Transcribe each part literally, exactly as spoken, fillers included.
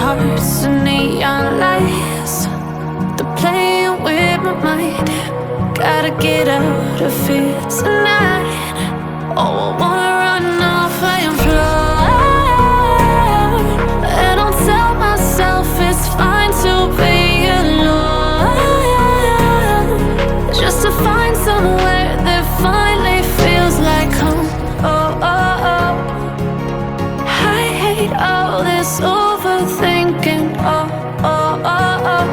Hearts and neon lights, they're playing with my mind. Gotta get out of here tonight. Oh, I wanna run off and fly. And I'll tell myself it's fine to be alone. Just to find somewhere that finally feels like home. Oh, oh, oh. I hate all this overthinking. Oh, oh, oh, oh.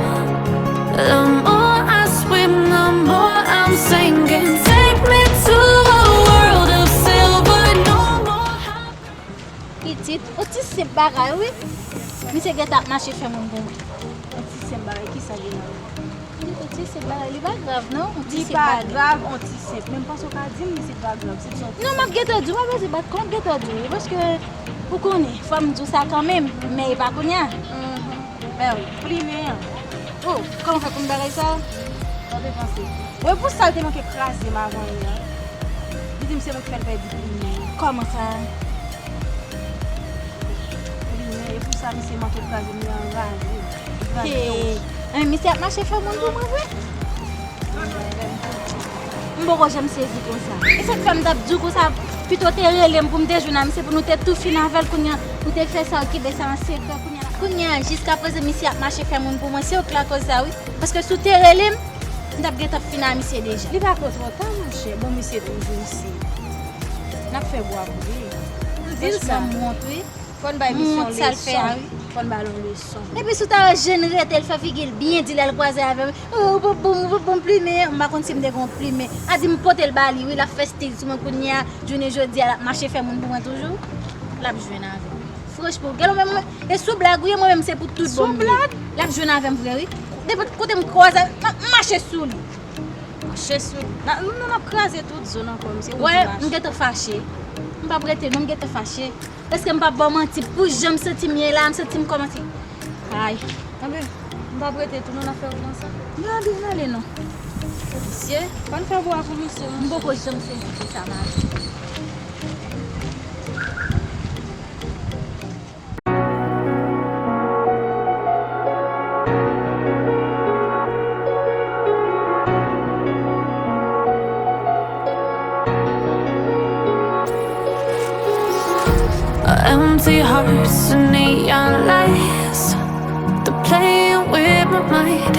The more I swim, the more I'm sinking. Take me to a world of silver, no more heartbreak. Pitit, on ti senp bagay, wi. Misye gentan ap mache fè moun pou mwen. On ti senp bagay, kisa gen la? Li, on ti senp bagay, li pa grav, non. On ti senp bagay. Li pa grav, on ti senp. Men m panse w ka di m li se pa grav. Se sòti. Non, m ap gentan di w, m ap gentan di w, paske ou konnen, fò m di w sa kanmenm, men e pa kounye a. Mhm. Men plimen an. Oh, kòman fè konn bagay sa? Sa w te panse? Wi, pou sa l te manke kraze m avan yè a. Li di m se mwen ki fè l pèdi plimen. Kòman sa? Plimen, e pou sa misye manke kraze m, li anraje. Li kraze yon. Hey, men misye ap mache fè moun pou mwen vre. M poko janm sezi konsa. E sa k fè m t ap di w konsa, pito w te rele m pou m te jwenn a misye, pou nou te tou fin avè l, kounye a, ou te fè sa, okipe sa an sekrè, kounye a, kounye a, jiskaprezan, misye ap mache fè moun pou mwen, se ou k lakòz sa, wi. Paske si w te rele m, m t ap gentan fin a misye deja. Li pa ko twò ta, monchè. Bon, misye toujou isi. N ap fè bwa pou li. M di l sa. Franchman, m wont, wi. Fò n bay misye yon leson. Fò n ba l yon leson. Epi si w ta wè jan l rete, l fè figi l byen di lè l kwaze avè m. Oh, ou p ap ban m, ou p ap ban m plimen. M pa konn si m te gen yon plimen. A di m pote l ba li, wi, l ap fè stil sou mwen kounye a. Jounen jodi a, l ap mache fè moun pou mwen toujou. L ap jwenn avè m. Franchman, gade w menm, mwen, e sou blag ou ye, mwen menm se pou tout bon m ye. Sou blag? L ap jwenn avè m vre, wi. Nenpòt kote m kwaze, m ap mache sou li. Mache sou li. N a, nou, nou, n ap kraze tout zòn ankò, misye. Wè, m gentan fache. M p ap rete, non, m gentan fache. Èske m p ap ba w manti? Pou jan m santi m ye la, m santi m kòmanse. Ay. Anben, m p ap rete tou, non, n ap fè w konsa. N ale, n ale, non. Misye, pa n fè bwa pou misye, non. M poko janm sezi pou sa, mari. Empty hearts and neon lights. They're playing with my mind.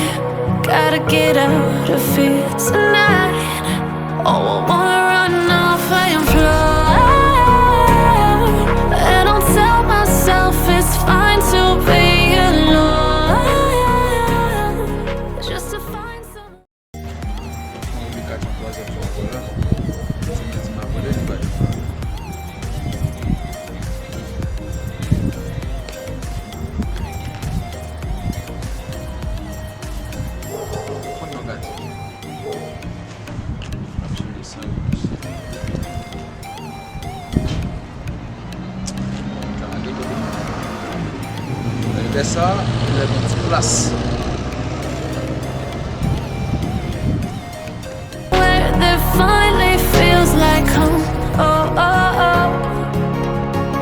Gotta get out of here tonight. Oh, I wanna run off and fly. And I'll tell myself it's fine to be alone. Just to find someone. Mwen oubli kat nan twazyèm fwa ankò la. Ti mwen di m abòne, li pa di m pa. Konn nan gade. Ap sou desann. Lè sa, lè nan ti plas. Where there finally feels like home. Oh, oh, oh.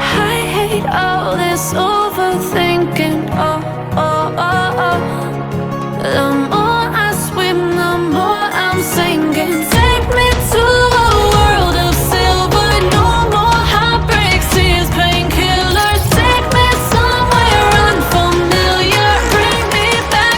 I hate all this overthinking. Oh, oh, oh, oh. The more I swim, the more I'm sinking. Take me to a world of silver. No more heartbreaks, tears, painkillers. Take me somewhere unfamiliar. Bring me back.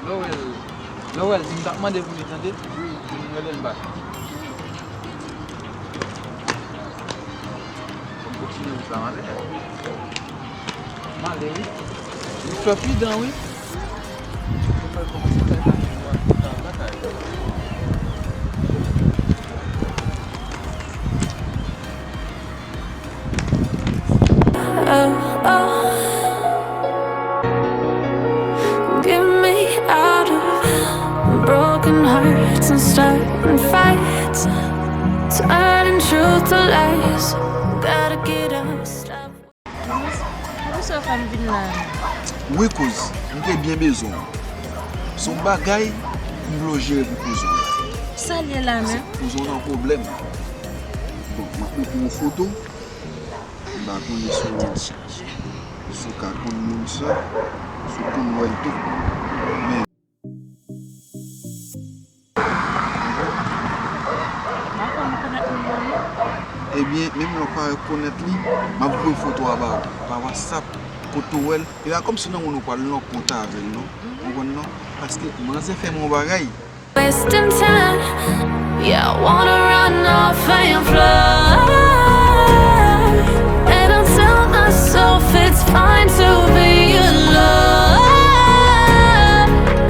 Lè w wè l, lè w wè l, di m t ap mande pou li, tande? Di m rele l bak. Fò m kontinye wout la anlè. M ale, wi. Li twòp pridan, wi. Oh, oh. Get me out of broken hearts and starting fights, turning truth to lies. Gotta get up, stop. Poukisa w fè m vin la menm? Wi kouz, m te byen bezwen w. Se yon bagay m vle w jere pou kouz ou. Sa l ye la menm? Kouz ou nan pwoblèm. Bon, m ap montre yon foto. M pa konnen si w si w ka konn moun sa, si w konn wè l tou. Men. M pa kwè m konèt moun nan non. Ebyen, menm lè w pa rekonèt li, m ap voye foto a ba ou pa WhatsApp, kote w wè l. E pa kòmsi nan moun ou pral nan kont avè l non. Ou konprann non? Paske manzè fè m yon bagay. Wasting time. Yeah, I wanna run off and fly. And I tell myself it's fine to be alone.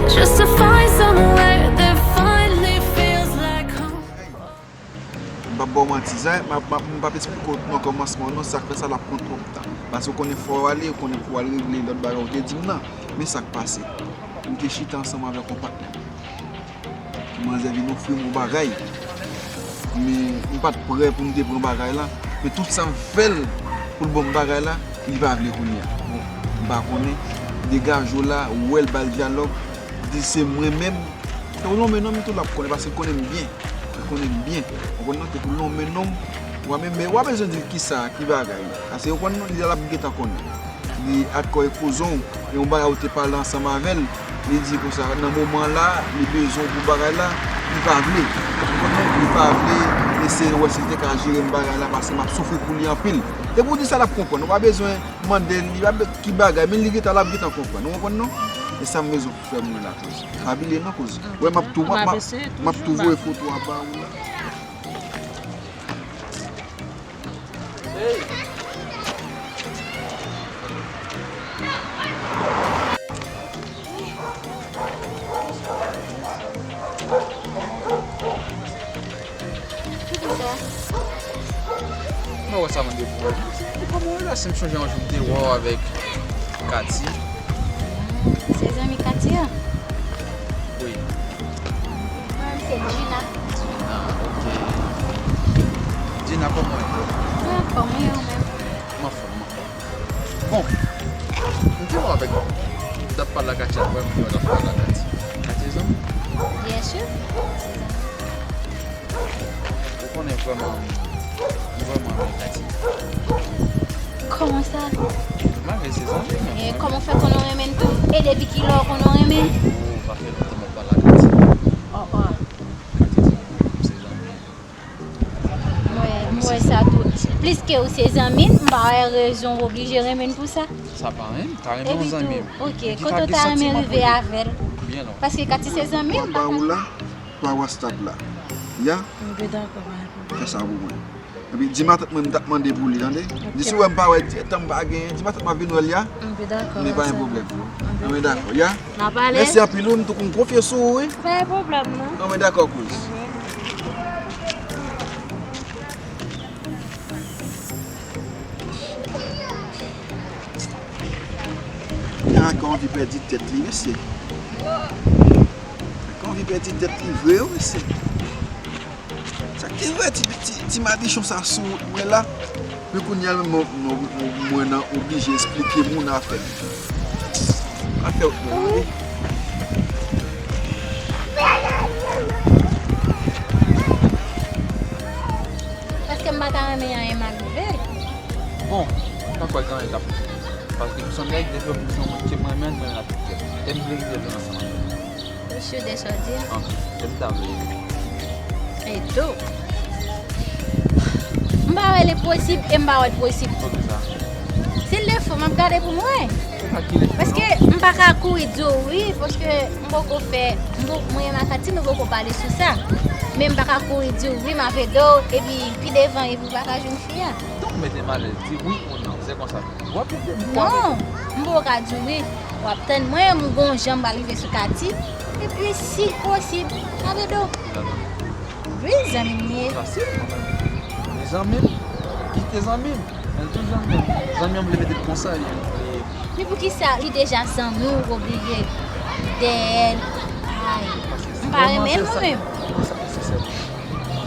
Just to find somewhere that finally feels like home. M p ap ba w manti, sa, m ap, m ap, m p ap eksplike w nan kòmansman non, sa k fè sa l ap pran twòp tan. Paske w konnen fò w ale, w konnen pou w al regle lòt bagay ou te di m nan. Men sa k pase. M te chita ansanm avèk yon patnè. Manzè vin ofri m yon bagay. Men m pa t prè pou m te pran bagay la. Men tout sa m fè l pou l ban m bagay la, li pa vle kounye a. Bon, m pa konnen. Degaje w la, ou wè l ba l dyalòg, di se mwen menm. Se pou lonmen non m tou l ap konnen, paske l konnen m byen. Li konnen m byen. Ou konprann non? Se pou lonmen non m. W a menm, men w a bezwen di l kisa, ki bagay. Paske ou konn non, li l ap gentan konnen. Li atkò e kouzon, e yon bagay ou te pale ansanm avè l, li di konsa, nan moman la, li bezwen w pou bagay la, li pa vle. Ou konprann non? Li pa vle eseye wè si l te ka jere m bagay la, paske m ap soufri pou li anpil. Depi w di sa, l ap konprann. Ou pa bezwen mande l, li pa be-, ki bagay, men li gentan, l ap gentan konprann. Ou konprann non? E sa m bezwen fè mwen la kouz. Pa bliye non kouz. Wè m ap tou, m ap, m ap, m ap tou voye foto a ba ou la. Mwen wè sa mande pou mwen. Ou pa mwen la, si m chonje yon jou m te wè w avèk Katy. Se zanmi Katy an? Wi. Mwen menm se Gina. Gina, ok. Gina, kòman w ye? Mwen anfòm, wi, ou menm? Mwen anfòm, mwen anfòm. Bon, m te wè w avèk, m t ap pale ak Katy, apre m te wè w t ap pale ak Katy. Katy se zanmi w? Byen si. Ou konnen vrèman, m vrèman renmen Katy. Kòman sa? Malgre se zanmi m. E kòman w fè konnen w renmen l tou? E depi kilè w konnen w renmen l? Oh, sa fè lontan m ap pale ak Katy. Oh, oh. Katy di m se zanmi m. Mwen, mwen wè sa tou. Pliske ou se zanmi m, m pa wè rezon w oblije renmen l pou sa. Sa pa anyen, m ta renmen yon zanmi m. Ok, kote w ta renmen rive avè l? Paske Katy se zanmi m, pa konn. Pa WhatsApp la. Ya? M te dakò, pa gen pwoblèm. Fè sa pou mwen. Epi di matant mwen m t ap mande pou li, tande? Di si w wè m pa wè l, di tan m pa genyen, di matant m ap vin wè l ya. M te dakò. Men pa gen pwoblèm. Anben dakò, ya? N a pale. Mèsi anpil wi, m tou m konfye sou ou wi. Pa gen pwoblèm non. Anben dakò kouz. Nèg la ka anvi pèdi tèt li mesye. Ka anvi pèdi tèt li vre wi mesye. Sa k te vre ti, ti, ti madichon sa sou wout mwen la. Men kounye a menm mwen, mwen, mwen nan oblije eksplike moun afè m. Afè wout mwen wi. Paske m pa ta renmen anyen mal rive l. Bon, m pa kwè gen anyen k ap rive. Paske m se yon nèg depi w se yon moun ke m renmen, m renmen l ak tout kè m. E m vle rive byen ansanm avè w. Ou si de sa w di a? An, e m ta vle. E tou. M pa wè li posib e m pa wè l posib. Poukisa? Si l te fou, m ap gade pou m wè. Paske m pa ka kouri di w wi, paske m poko fè, m po- mwen e Makati nou poko pale sou sa. Men m pa ka kouri di w wi, m ap ede w, epi pi devan, epi w pa ka jwenn fi a. Donk, mete m alèz, di wi ou non, se konsa. W ap ede m. Non, m poko ka di w wi. W ap tann mwen, m gon jan m pral rive sou Kati. Epi si posib, m ap ede w. Wi, zanmi m li ye. Fasil, mwen menm. Men zanmi m, li te zanmi m. Men l toujou zanmi m. Zanmi an vle mete l konsa, li, li. Men poukisa li deja zanmi w, ou oblije dèyè l? Ay, m pa renmen l mwen menm. Sa ki sensè.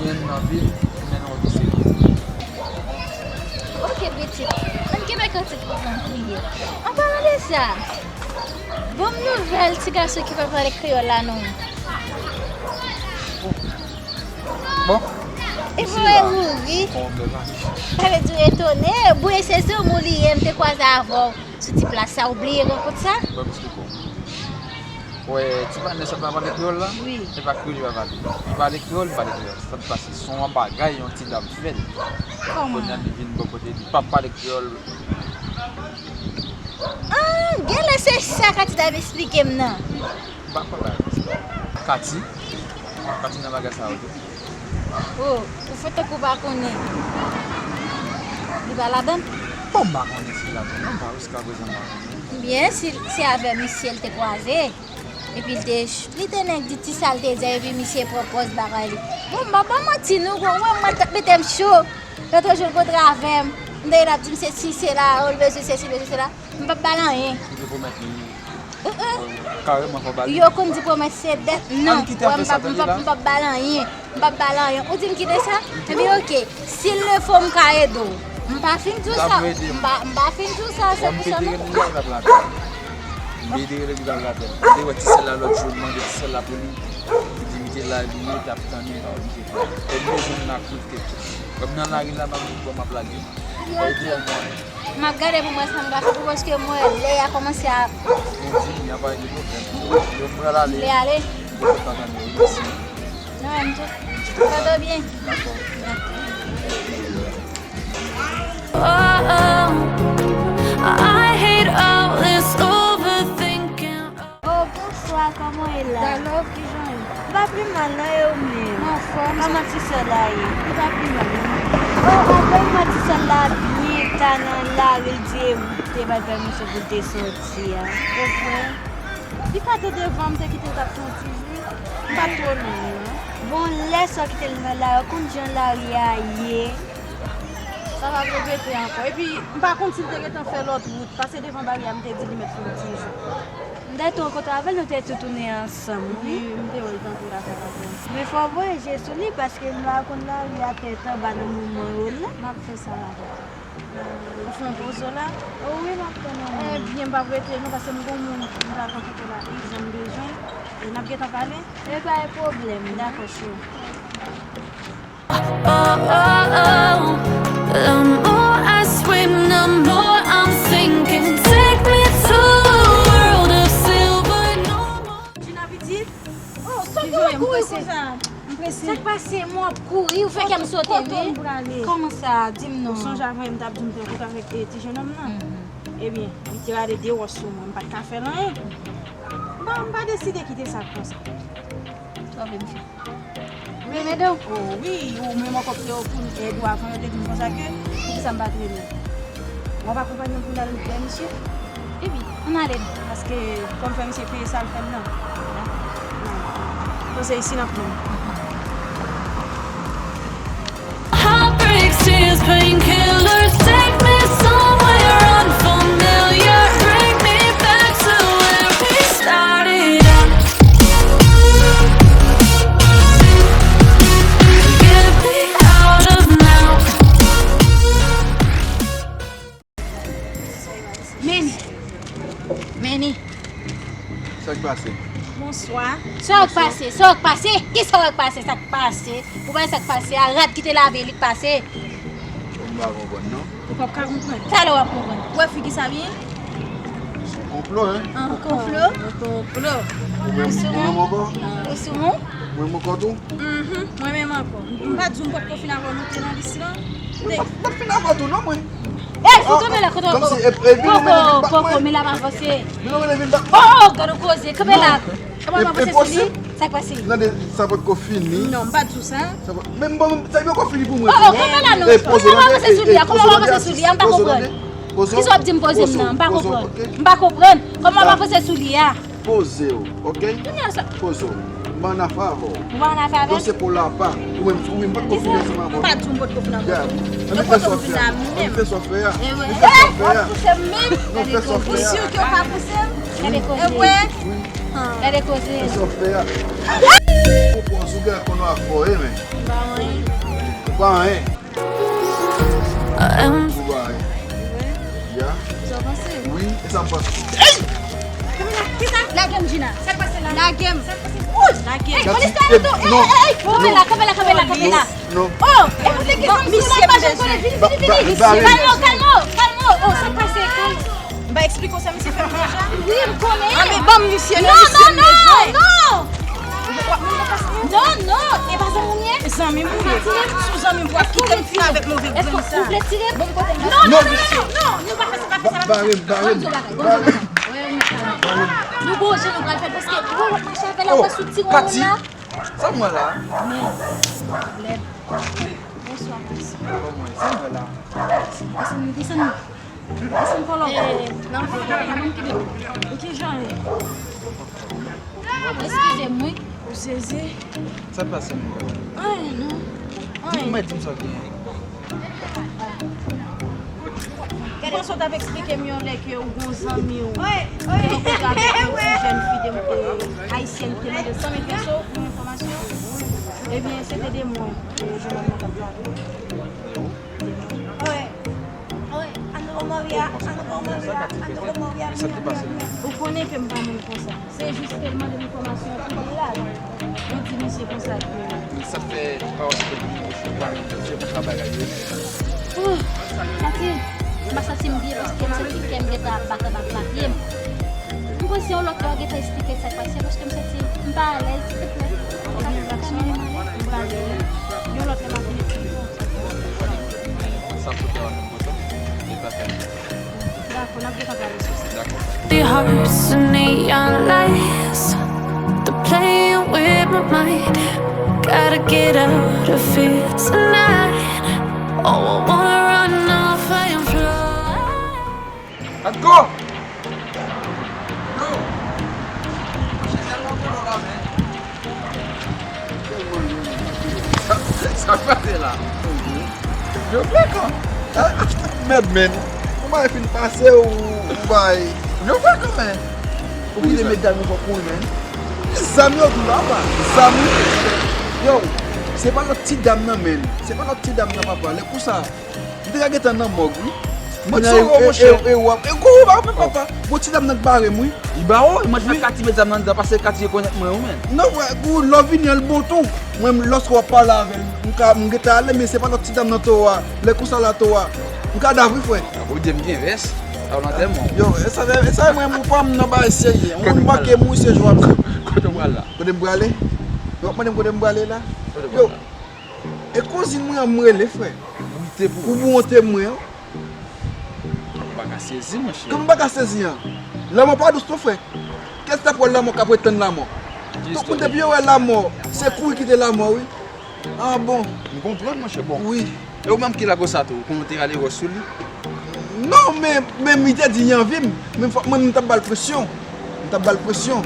Gen nan vi, men nan vi serye. Ok, pitit. Ann kenbe kantik pou zanmi ye. An palan de sa, ban m nouvèl ti gason ki pa pale kreyòl la non. Bon. E pou e mouri. Sa vle di w etone. Bouye se sou mou li ye, m te kwaze avè w sou ti plas sa, ou bliye rankont sa? Mwen piske kon. Wè, ti patnè sa pa pale kreyòl la? Wi. Se pa kreyòl li pa pale. Li pale kreyòl, li pale kreyòl. Sa k pase? Se yon bagay, yon ti dam fè l. Kòman? Kounye a li vin bò kote li p ap pale kreyòl. Ah, genlè se sa Kati t ap esplike m nan. M pa kwè bagay konsa. Kati? Kati nan bagay sa yo tou. Oh, ou fè tankou w pa konnen. Li pa ladann? Bon, m pa konnen si l ladann non, m pa, jiskaprezan m pa konnen. Byen, si se avè misye l te kwaze, epi l te, li te nèk di ti sa l te di a, epi misye pran pòz bagay li. Bon, m pa ba manti non, ou wè mwen t ap mete m cho. Lòt jou l kontre avè m, m tande l ap di m sesi, sela, ou l bezwen sesi, bezwen sela. M p ap ba l anyen. Ou te pwomèt li. Kareman fò ba li. Yo konn di pwomèt se dèt. Non, wè, m p ap, m p ap, m p ap ba l anyen. M p ap ba l anyen. Ou di m kite sa? Ebyen, oke. Si l le fo, m ka ede w. M pa fin di w sa. M pa, m pa fin di w sa, se pou sa non. M te rele li l ap rapèl. M te wè ti sèl la lòt jou, m mande ti sèl la pou li. Li di m te la, li ye, t ap tann li, m pa oblije pran. E m bezwen m nan kout tèt. Kòm nan lari la, m ap, m ap lage. Ede m. M ap gade pou m wè sa m ka fè pou, paske m wè lè a kòmanse ap. Ou di, y a pa de pwoblèm. Yo pral ale. M vle ale. Yo kontan tann yo, mèsi. Non, m tou. Sa va byen? Dakò. Oh, oh, I hate all this overthinking. Oh, bonswa, kòman w ye la? Dalò, kijan w ye? M pa pi mal non, e ou menm? M anfòm. Kòman ti sè la ye? Li pa pi mal non. Oh, anpil mwen ti sè la byen ta nan lari, l di e ou ki te ba l pèmisyon pou l te soti a. Evre? Li pa te devan m, te kite l t ap fè yon ti jou. M pa t twò lwen non. Bon, lè sa w kite l nan lari, ou konn jan lari a ye. Sa p ap repete ankò. Epi, m pa konn si l te gentan fè lòt wout. Pase devan baryè a, m te di li mèt fè yon ti jou. M te tou rankontre avè l, nou te tou tounen ansanm, wi. Wi, m te wè l t antre lakay avè m. Men fò w voye je sou li, paske m pa konn lari a tèt anba nan moman yo la. M ap fè sa la. Ou fè yon poz ou la? O wi, m ap tann ou. Ebyen, m p ap rete non, paske m gon moun m pral rankontre la, ijan m bezwen. E n ap gentan pale? E pa gen pwoblèm. Dakò, cheri. Oh, oh, oh. The more I swim, the more I'm sinking. Take me to a world of silver, no more. Gina pitit? Oh, sa w kouri konsa? M prese. Sa k pase? M w ap kouri, ou fè kè m sote wi. Kote m prale? Kòman sa? Di m non. Ou sonje avan yè m t ap di w m te rankontre avèk, eh, ti jennonm nan? Mhm. Ebyen, li te rale de wòch sou mwen, m pa t ka fè l anyen. M pa, m pa deside kite sa konsa. Sa w vle m fè? Ou vle m ede w? Oh, wi, ou menm ankò ki te ofri m èd ou avan, yo te di m konsa ke, poukisa m pa t rele w? W ap akonpanye m pou n al wè misye? Ebyen, ann ale non. Paske fò m fè misye peye sa l fè m nan. Poze isi n ap pran. Heartbreaks, tears, painkillers, take me somewhere unfamiliar, bring me back to where we started out. Get me out of now. Meni. Meni. Sa k pase? Bonswa. Sa k pase? Sa k pase? Kisa k pase? Sa k pase? Ou pa wè sa k pase a? Rat ki te lave li k pase. M pa konprann non. Ou p ap ka konprann. Talè w ap konprann. Ou wè figi sa byen? Se yon konplo, en? An konplo? Yon konplo. Ou menm, ou menm ankò? Ou sou moun? Ou menm ankò tou? Mhm, mwen menm ankò. M pa di w m potko fin avè w non, te nan lis lan. M pa, m pa t fin avè w tou non, mwen. E Fò kanpe la, kote w? Kòmsi, e, e, vin Koko, mele vin bat Koko, mwen. Mele ap avanse. Vin mele vin bat mwen. Oh, gade w koze, kanpe la. Kòman w ap avanse sou li? Sa k pase? Tande, sa potko fini. Non, m pa di w sa. Sa pa, men bon, sa poko fini pou mwen. Oh, oh, kanpe la non. Kòman w ap avanse sou li a? Kòman w ap avanse sou li a? M pa konprann. Kisa w ap di m poze m nan? M pa konprann. M pa konprann. Kòman w ap avanse sou li a? Poze w, oke? Poze w. M ann afè avè w. Ou pa ann afè avè m? Dosye pou la pa. Ou menm, ou menm, pa t konfini ansanm avè w. M pa di w m pa t konfini ansanm avè w. Ann fè sa w fè a. Ann fè sa w fè a. Ann fè sa w fè a. Ou pouse m menm? Ou si ke w pa pouse m? Gade koze. Gade koze. Fè sa w fè a. Ou pran sou gè konnen w ap fò, e men. Ou pa anyen. Ou pa anyen. Ya. Wi, e sa m panse. Ey! Lage m, Gina. Sa k pase la? Lage m. Lage m. Ey, polis la tou. Ey, ey, ey. Kanpe la, kanpe la, kanpe la, kanpe la. Non. Oh, e pou te ki fanm sou la pa janm konnen. Vini, vini, vini. Kalme w, kalme w, kalme w. Oh, sa k pase? Kalme. M pa eksplike w sa misye fè m deja? Wi, m konnen. Ah, men ban m misye non, misye m bezwen. Non, non, non. Non, non, e pa zanmi w ye? Zanmi m ou ye? Si w zanmi m, w ap kite m fini avèk move grenn sa. Èske w vle tire m? Non, non, non, non, non, nou pa fè sa, pa fè sa, pa fè sa. Bare m, bare m, bare m. Nou gon jan nou pral fè, paske ou wè w ap mache avè l, ou wè sou ti wonm la. Sa m wè la? Men, lèd. Bonswa, mèsi. Sa m wè la? Desann, desann. Desann kòlò. Eh, nan fè kòlò. Ou ki jan ye? Eskize m, wi. Ou sezi? Sa k pase, m? Anyen, non. Anyen. Di m, di m sa w genyen. Ou panse w t ap eksplike m yon lè ke ou gon zanmi w te rankontre avèk yon ti jèn fi de, eh, ayisyèn ki te mande san mil peso pou yon fòmasyon? Ebyen, se te de mwen, eh, jèn òm nan t ap pale. Wi. Wi. An nou gon mari a, an nou gon mari a, an nou gon mari a. Sa k te pase? Ou konnen ke m pa moun konsa. Se jis te mande m fòmasyon pou li la. Mwen di misye konsa ke. Sa fè pa wè se pou mwen, se pou travay la yo. Ooh, Katie, m pa santi m byen paske m santi kè m gentan ap bat anba pye m. M panse yon lòt lè w gentan eksplike sa k pase paske m santi m pa alèz, silvouplè. Sa fè m ale, m ale. Yon lòt lè m ap vin eksplike w. Sa pote la menm kontan, li pa fè. Dakò, n ap gentan pale sou sa. Dakò. The hearts and neon lights, they're playing with my mind. Gotta get out of here tonight. Oh, I wanna run off and fly. Let's go! Yo! Sa, sa k pase la? Yo frekan. Achte mèd, men. Ou bay fin pase ou, ou bay. Yo frekan, men. Ou kite medam yo fò kouri, men. Zam yo tou la, pa. Zam yo. Yo, se pa lòt ti dam nan, men. Se pa lòt ti dam nan, papa. Lè konsa, m te ka gentan nan mòg, wi. Mwen ti yo, monchè. E, e, e, w ap, e, kou, w ap, papa. Bon, ti dam nan k bare m, wi. Li ba ou, mwen fè Katie met zam nan anndan, paske Katie rekonèt mwen, wi, men. Non, frè, kou, lè w vini an, l bon tou. Mwen, lòske w ap pale avè l, m ka, m gentan ale, men se pa lòt ti dam nan towo a. Lè konsa la towo a. M ka dav, wi, frè. Ou di m gen vès, sa w nan tèm, wi. Yo, e sa, e sa, mwen, m pa m nan bagay serye. Ou manke m, wi, se jwa m. Kote w pral la? Kote m prale? Yo, w ap mande m kote m prale la? Kote w pral la? E kouzin mwen an m rele, frè. Ou te pou. Ou pou wonte mwen an. Ou pa ka sezi, monchè. Kòman m pa ka sezi an? Lanmò pa dous non, frè. Kès t ap wè lanmò k ap ret tann lanmò? Tout moun depi yo wè lanmò, se kouri kite lanmò, wi. Ah bon. M konprann, monchè, bon. Wi. E ou menm ki lagò sa tou, ou konnen w te rale wòch sou li? Non, men, men li te di li anvi m. Men fòk mwen, m t ap ba l presyon. M t ap ba l presyon.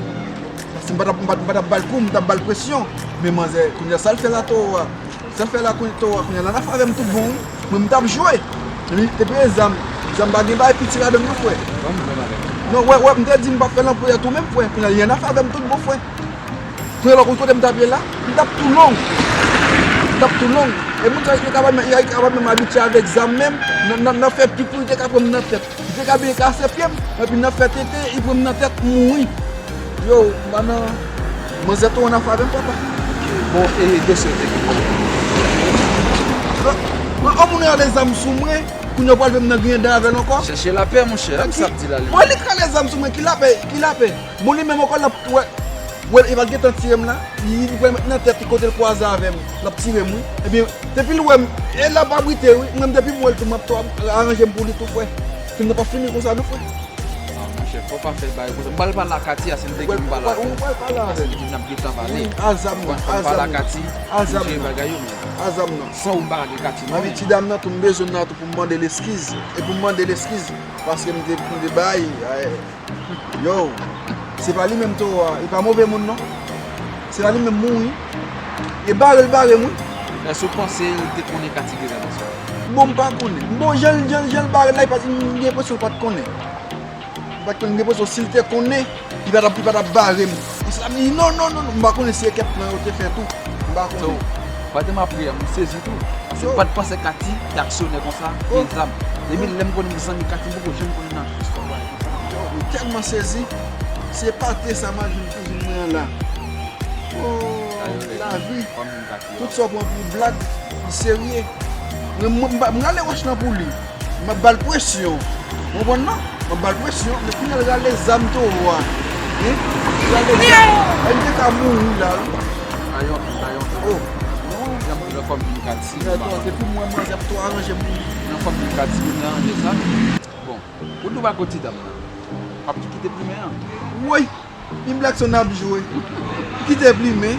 Paske m pa t ap, m pa, m pa t ap ba l kou, m t ap ba l presyon. Men manzè, kounye a, sa l fè la towo a? Sa l fè la kounye, towo a, kounye a, l annafè avè m tout bon, wi. Mwen, m t ap jwe. Li te peye zam. Zam pa gen bagay piti ladan l non, frè. Non, wè, wè, m te di m p ap fè l anployè tou menm, frè. Kounye a, li annafè avè m tout bon, frè. Kounye a, ou konn kote m t ap ye la? M t ap tou long. M t ap tou long. E moun sa yo ka pa menm, yo ka pa menm abitye avèk zam menm. Nan, nan, nan fè pik pou li te ka pran m nan tèt. Li te ka byen kase pye m, epi nan fè tete, li pran m nan tèt, m mouri. Yo, m pa nan, manzè tou annafè avè m, papa. Bon, e dosye w te gen? Bon, bon, yon moun rale zam sou mwen, kounye a w pral vin nan griyen dan avè l ankò? Chèche lapè, monchè, sa m di la, li. Bon, li k rale zam sou mwen, ki lapè, ki lapè? Bon, li menm ankò, l ap, wè. Wè l, e pa l gentan tire m la, li, li pral met nan tèt li kote l kwaze avè m, l ap tire m, wi. Ebyen, depi l wè m, e l ap abrite, wi. Mwen, depi m wè l tou, m ap tou aranje m pou li tou, frè. Fim nan p ap fini konsa, non, frè. Ah, monchè, fò w pa fè bagay konsa. M pral pale a Katia, se m te gen m pale avè l. Ou pral pale avè l. Paske m di m ap gentan pale. Wi, a zam nan, a zam nan. Fò m pale a Katia, a zam nan. Jere bagay yo, men. A zam nan. San ou m pa lage Katia, non. Epi ti dam nan tou, m bezwen l la tou pou m mande l eskiz. E pou m mande l eskiz. Paske m te, m te bay, ay, yo, se pa li menm towo a, li pa move moun non. Se pa li menm mouri. E bare l bare m wi. Èske w panse l te konnen Katie gen zam nan? Bon, m pa konnen. Bon, jan l, jan l, jan l bare l la, li pa t, m gen enpresyon l pa t konnen. M pa t konnen, m gen enpresyon si l te konnen, li pa t ap, li pa t ap bare m. Paske l ap di, non, non, non, non. M pa konnen si e kèk plan yo te fè tou. M pa konnen. So, pandan m ap ri a, m sezi tou. Paske m pa t panse Katie te aksyonè konsa, gen zam. Depi lè m konnen m zanmi Katie, m poko janm konnen nan istwa bagay konsa. Yo, m tèlman sezi. Se pate sa m al jwenn kouzin mwen an la. Oh, lavi. Tout sa w pran pou blag, li serye. Mwen, mwen, m pa, m rale wòch lan pou li. M ap ba l presyon. Ou konprann non? M ap ba l presyon, men kounye a l rale zam towo a. Hein? L rale zam. Ay, m te ka mouri la, wi. Ayon, ayon. Oh. Jan m di w, fò m vin Katie. Depi m wè manzè ap tou aranje m pou li. Nan fò m vin Katie, vin aranje sa. Bon, ou tou pa kot ti dam nan. W ap kite plimen an. Woy! Yon blag sa n ap jwe. Kite plimen.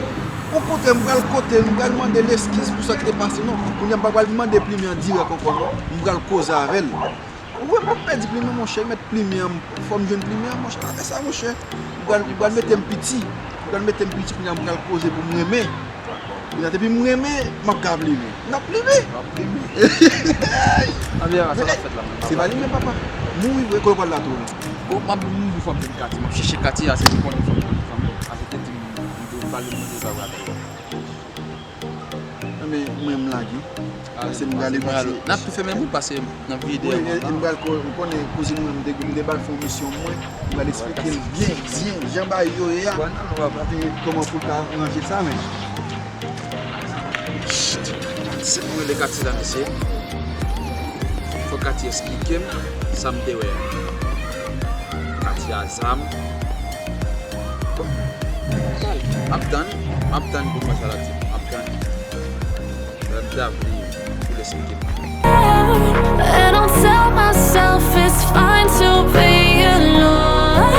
Okontrè, m pral kote l, m pral mande l eskiz pou sa ki te pase non. Kounye a m pa pral mande plimen an dirèk ankò non. M pral koze avè l. Ou wè m p ap pèdi plimen, monchè, mèt plimen an, fò m jwenn plimen an, monchè, pa fè sa, monchè. M pral, m pral mete m piti. M pral mete m piti, kounye a m pral koze pou m renmen. Kounye a, depi m renmen, m ap ka plimen. M ap plimen. M ap plimen. Anbyen, sa k ap fèt la menm, papa? Se pa li menm, papa. Mouri vre, kote w pral la tou la? Bon, m ap mouri fò m jwenn Katie. M ap chèche Katie, ase m konnen fò m jwenn fanmi. Ase te di m, m te pale, m te pale avè l. Enben, mwen, m lage. Pase m prale pase. N ap tou fèmen bout pase nan videyo an. Wi, e, e m pral ko-, m konnen kouzin mwen, m te, m te ba l fè yon misyon mwen, m pral eksplike l byen, byen, jan bagay yo ye a. Epi kòman pou l ka ranje sa, men. Se pou rele Katie la, mesye. Fò Katie eksplike m sa m te wè a. Katie a zam. Bon. M ap tann, m ap tann pou m wè sa l ap di. M ap tann. Lè m t ap li pou l eksplike m. And I'll tell myself it's fine to be alone.